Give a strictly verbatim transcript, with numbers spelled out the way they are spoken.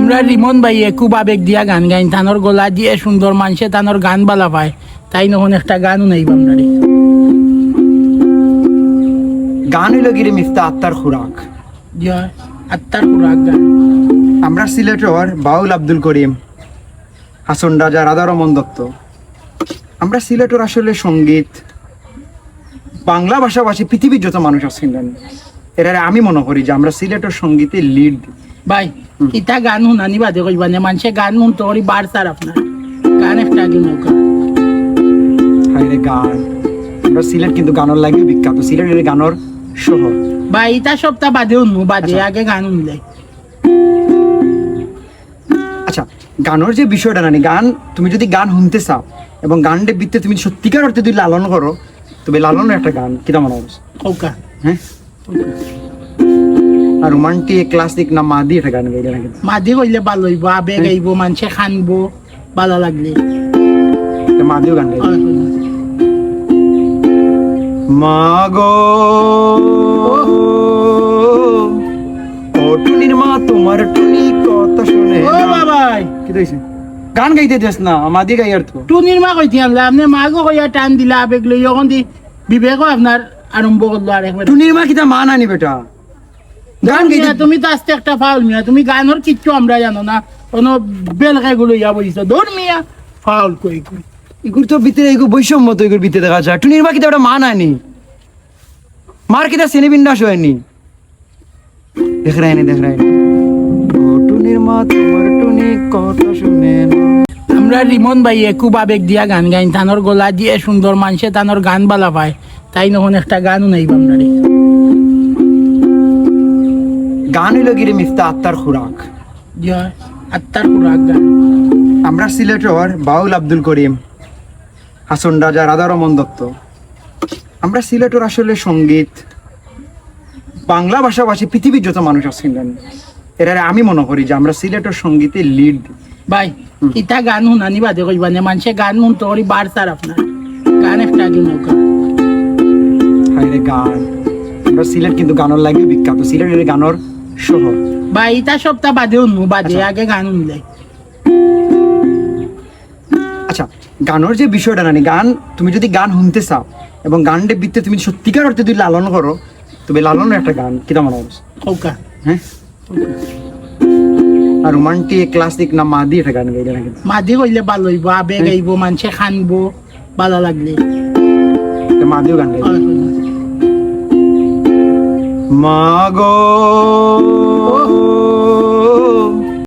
আমরা রিমন ভাইয়ে খুব আবেগ দিয়া গান গাইন, তানর গলা যে সুন্দর, মানষে তানর গান বালা পায়, তাইন অখন একটা গান হুনাইবা আমরারে। গান অইলো গিরি মিফতা আত্মার খোরাক। জি অয়, আত্মার খোরাক গান। আমরা সিলেটর বাউল আব্দুল করিম, হাছন রাজা রাধারমন দত্ত, আমরা সিলেটর আসলে সঙ্গীত বাংলা ভাষাভাষী পৃথিবীর যত মানুষ আছইন না, এরারে আমি মনে করি যে আমরা সিলেটর সঙ্গীতে লিড। ভাই, হুম। ইতা গান হুনানি বাদে কইবা নে, মানষে গান হুনতো করি বার স্যার আপনার। গান একটা আগে নৌকা। হায় রে গান, আমরা সিলেট কিন্তু গানর লাগিও বিখ্যাত, সিলেট এর গানর শহর। ভাই, ইতা সবটা বাদে হুনমু, বাদে আচ্ছা। আগে গান হুনলে। আচ্ছা, গানর যে বিষয়টা নানি, গান, তুমি যদি গান হুনতে চাও এবং গানটা ভিতরে তুমি সত্যিকার অর্থে যদি লালন করো, তবে লালনের একটা গান, কিতা মনে হয়? কৌকা। হ্যাঁ? আর রোমান্টিক, ক্লাসিক না মাদি একটা গান গাইলে নাকি? মাদি কইলে ভালো অইবো, আবেগ হ্যাঁ। আইবো, মানষে খানবো, ভালো লাগলে। একটা মাদিও গান গাইলে। হয়, হয়। মা গো, ও টুনির মা, তোমার টুনি কথা শুনে ও না। বাবাই। কিতা অইছে? গান গাইতে দেস না, মাদি গাই আর তো। টুনির মা কইতে আনলে, আপনে মা গো কইয়া টান দিলা, আবেগ লই, অখন দি বিবেকও আপনার আরম্ভ করলো আরেক বেটা। টুনির মা কিতা মা নানি বেটা? গান গাইতে মিয়া, তুমি তো আস্তে একটা ফাউল মিয়া, তুমি গানর কিচ্ছু আমরা জানো না, কোনো বেলকে গুলো ইয়া বইছো, ধর মিয়া, ফাউল কই কই। ইগুর তো ভিতরে, ইগু বৈষম্য তো ইগুর ভিতরে দেখা যায়। টুনির মা কিতা ওটা মা নানি? মার কিতা শ্রেণীবিন্যাস হয়নি? দেখ রায়নি, দেখ রায়নি। ও টুনির মা, তোমার টুনি কথা শুনে না। আমরা রিমন ভাইয়ে খুব আবেগ দিয়া গান গাইন, তানর গলা যে সুন্দর, মানষে তানর গান বালা পায়, তাইন অখন একটা গান হুনাইবা আমরারে। গান অইলো গিরি মিফতা আত্মার খোরাক। জি অয়, আত্মার খোরাক গান। আমরা সিলেটর বাউল আব্দুল করিম, হাছন রাজা রাধারমন দত্ত, আমরা সিলেটর আসলে সঙ্গীত বাংলা ভাষাভাষী পৃথিবীর যত মানুষ আছইন না, এরারে আমি মনে করি যে আমরা সিলেটর সঙ্গীতে লিড। ভাই, হুম। ইতা গান হুনানি বাদে কইবা নে, মানষে গান হুনতো করি বার স্যার আপনার। গান একটা আগে নৌকা। হায় রে গান, আমরা সিলেট কিন্তু গানর লাগিও বিখ্যাত, সিলেট এর গানর শহর। ভাই, ইতা সবটা বাদে হুনমু, বাদে আচ্ছা। আগে গান হুনলে। আচ্ছা, গানর যে বিষয়টা নানি, গান, তুমি যদি গান হুনতে চাও এবং গানটা ভিতরে তুমি সত্যিকার অর্থে যদি লালন করো, তবে লালনের একটা গান, কিতা মনে হয়? কৌকা। হ্যাঁ? আর রোমান্টিক, ক্লাসিক না মাদি একটা গান গাইলে নাকি? মাদি কইলে ভালো অইবো, আবেগ হ্যাঁ। আইবো, মানষে খানবো, ভালো লাগলে। একটা মাদিও গান গাইলে। হয়, হয়। মা গো,